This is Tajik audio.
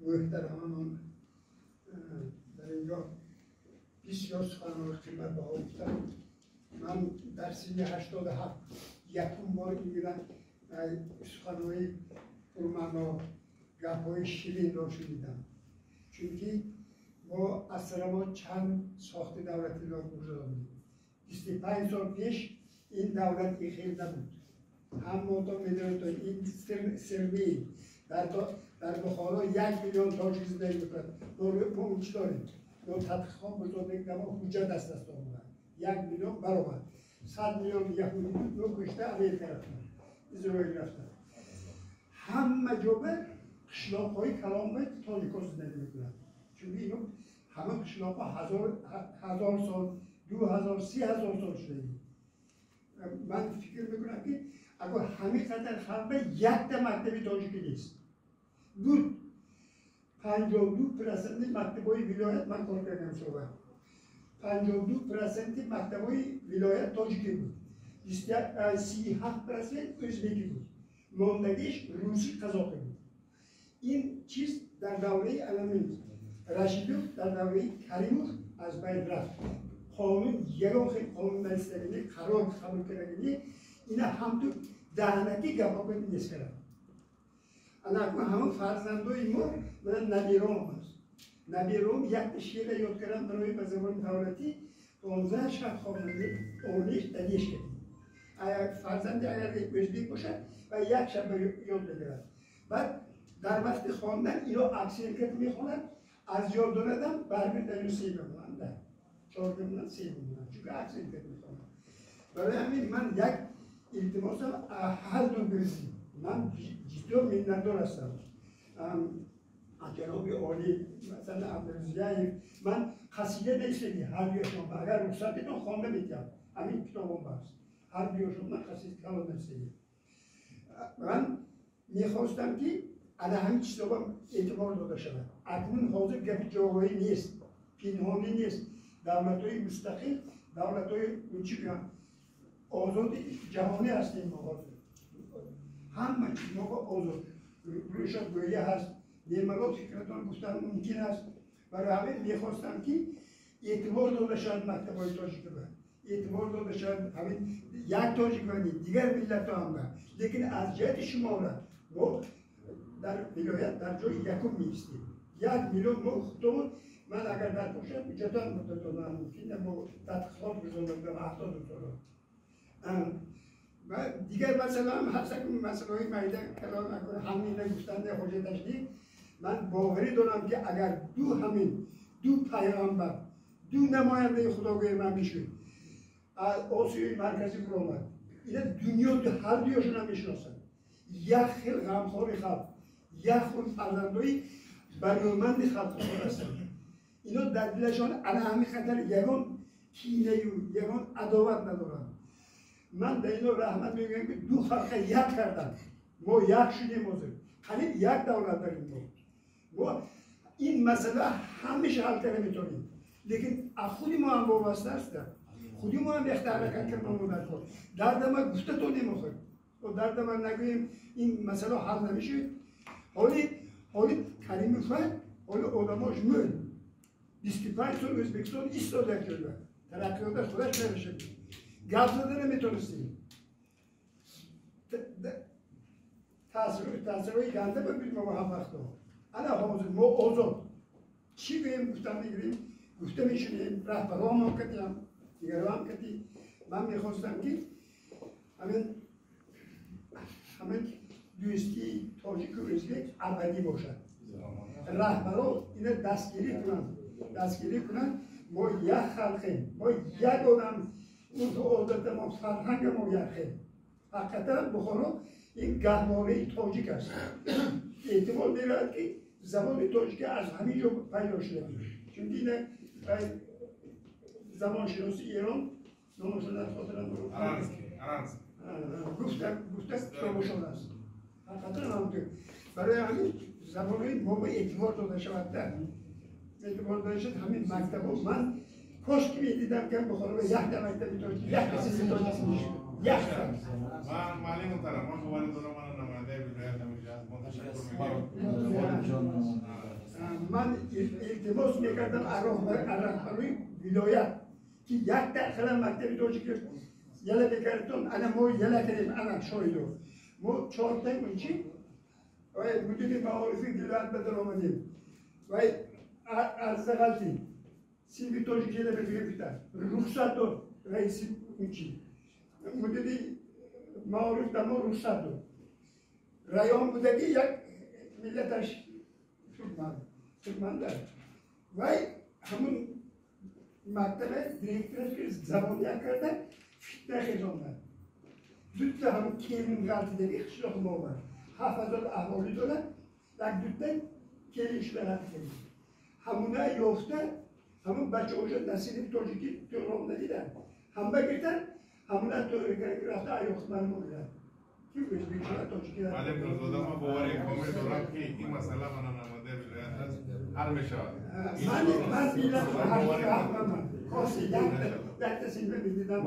Муҳтарамамон дар инҷо бисёр суханҳои қиматбаҳо гуфтанд. Ман дар синни 87 якум бор ин суханҳои пурмаъно, гапҳои ширинро шунидам, чунки мо аз сара мо чанд сохти давлатиро гузарондем. 25 сол пеш ин давлат ин хел набуд. Ҳаммотон медонед, ин сирми дар Бухоро 1 миллион тоҷик зиндагӣ мекунад. Мо чӣ дорем? Мо тадқиқот гузаронем, мо ҳуҷҷат даст даст омад. 1 миллион баробар 100 миллион яҳудӣ буд, мо кушта Америка рафтанд, Изроил рафтанд. Ҳама ҷоба қишлоқҳои калон тоҷикҳо зиндагӣ мекунанд, чунки ино ҳама қишлоқҳо ҳазор сол, 2000, 30,000 сол шуда. Ман фикр мекунам, ки агар ҳамин қадар халқба якта мактаби тоҷикӣ нест буд. 52% мактабҳои вилоят, ман кор кардам соба, 52% мактабҳои вилоят тоҷикӣ буд, 37% ӯзбекӣ буд, мондагиш русӣ, қазоқӣ буд. Ин чиз дар давраи аламин Рашидов, дар давраи Каримов аз байн рафт. Қонун, ягон хел қонун навистагини, қарор қабул кардагини, ина ҳамту даҳанакӣ гапҳо нест кард. Ана ҳамон фарзандои мо, мана набиром аст, набиром якта шеъра ёд кардам барои ба забони давлатӣ, 15 шаб хонанди ониш дадеш кардем. Фарзанди агар ӯзбек бошад ва як шаб ёд мегирад, баъд дар вақти хондан ино акцент кард мехонад, аз ёд донадам бармедану се мемонанд, чор мемонанд, се мемонанд, чунки акцент кард мехонад. Барои ҳамин ман як илтимосам ҳар ду бирзӣ, ман ҷиддо миннатдор ҳастам аз ҷаноби олӣ, масалан Абдурзияев. Ман қасида навиштагӣ ҳар дуяшон, агар рухсат бидон, хонда метиҳам, ҳамин китобом аст. Ҳар дуяшон ман қасида калон навиштагӣ. Ман мехостам, ки ана ҳамин чизҳо эътибор дода шавад. Акнун ҳозир гапи ҷоғоӣ нест, пинҳонӣ нест. Давлатҳои мустақил, давлатҳои чӣ гӯям, озоди ҷаҳонӣ ҳастем мо. Ҳозир ҳама чиз мо озод, рӯшангӯӣ ҳаст, бемалол фикратон гуфтан мумкин аст. Барои ҳамин мехостам, ки эътибор дода шавад мактабҳои тоҷикиба, эътибор дода шавад ҳамин як тоҷиквани, дигар миллатҳо ҳам, лекин аз ҷиҳати шумора мо дар вилоят дар ҷои якум меистем. 1 миллион мо худомон. Ман агар дар бошам, ҳуҷҷатам додам, мумкин мо тадқиқот гузаронда 70 сола. Ва дигар масъалаам ҳаст, масъалаҳои майда калон ҳамина гуфтанда ҳоҷаташ нест. Ман боварӣ дорам, ки агар ду ҳамин ду пайғамбар, ду намояндаи худогӯи ман бишуд, аз Осиёи Марказӣ биромад, ина дунё ҳар дуёшона мешиносад. Як хел ғамхори халқ, як хел фарзандои барӯманди халқи худ ҳастанд. Ино дар дилашон ана ҳамин хатар ягон кинаю ягон адоват надоранд. Ман ба ино раҳмат мегӯям, ки ду халқа як карданд, мо як шудем. Ҳозир қариб як давлат дорем. Мо ин масъала ҳамеша ҳал карда метавонем, лекин аз худи мо ҳам вобаста аст. Худи мо ҳам якта ҳаракат кардан дар кор. Дардама гуфта тонем, охир дардама нагӯем, ин масъала ҳал намешавад. Ҳоли Каримова, ҳоли одамош мӯл 25 сол Ӯзбекистон истода як ҷойга, тараққиёта худаш намешавад, гап зада наметонистем. Таъсирҳои ганда буд мо ҳам вақто. Ана ҳозир мо озод, чӣ гӯем, гуфта мегирем, гуфта мешунем, раҳбаронам катиам, дигароам кати. Ман мехостам, ки ҳамин дӯстии тоҷику ӯзбек абадӣ бошад. Раҳбаро ина дастгирӣ кунанд, дастгирӣ кунанд. Мо як халқем, мо як одам, урфу одатамо, фарҳангамо як хел. Ҳақиқатан Бухоро ин гаҳвораи тоҷик аст. Эҳтимол меравад, ки забони тоҷикӣ аз ҳамин ҷо пайдо шуда, чунки ина забоншиноси Эрон, номашро дар хотирам гуфта, китобашон аст. Ҳақиқатан ҳамтур. Барои ҳамин забонҳои мо эътибор дода шавад, эътибор дода шавад ҳамин мактабҳо. Ман кош ки медидам, ки Бухоро якта мактаби тоҷик, якта синфи тоҷик мешуд, якта. Ман, муаллим муҳтарам, ман боварӣ дорам, мана намояндаи вилоят ҳаминҷо аст. Мо ташаккур мекунем. Ман илтимос мекардам раҳбарои вилоят, ки якта ақаллан мактаби тоҷикӣ яла мекардтон. Ана мо яла кардем, ана шоҳидо. Мо чортаи унчи мудири маорифи вилоят ба даромадем. Вай арза ғалтид. Синфи тоҷикӣ яла бигирифта. Рухсат дод раиси унчи. Мудири маориф ба мо рухсат дод. Район будагӣ як миллаташ туркман, туркмандар. Вай ҳамун мактаба директораш забония карда фитна хезонда. Дутта ҳамун келин ғалтидаги қишлоқи мо бар. 7000 аҳолӣ дорад, як дутта келин шуда ғалтидаги. Ҳамуна ёфта, ҳамун бачаҳоша насиби тоҷикӣ тоғром надидан. Ҳама гиртан, ҳамуна рафта аёхтман монда. Ки бечора тоҷикӣ. Бале, Нурзода, ман бовари комил дорам, ки ин масъала мана намояндаи вилоят аст, ҳал мешавад. Ман миллат хоси якта синфа медидам.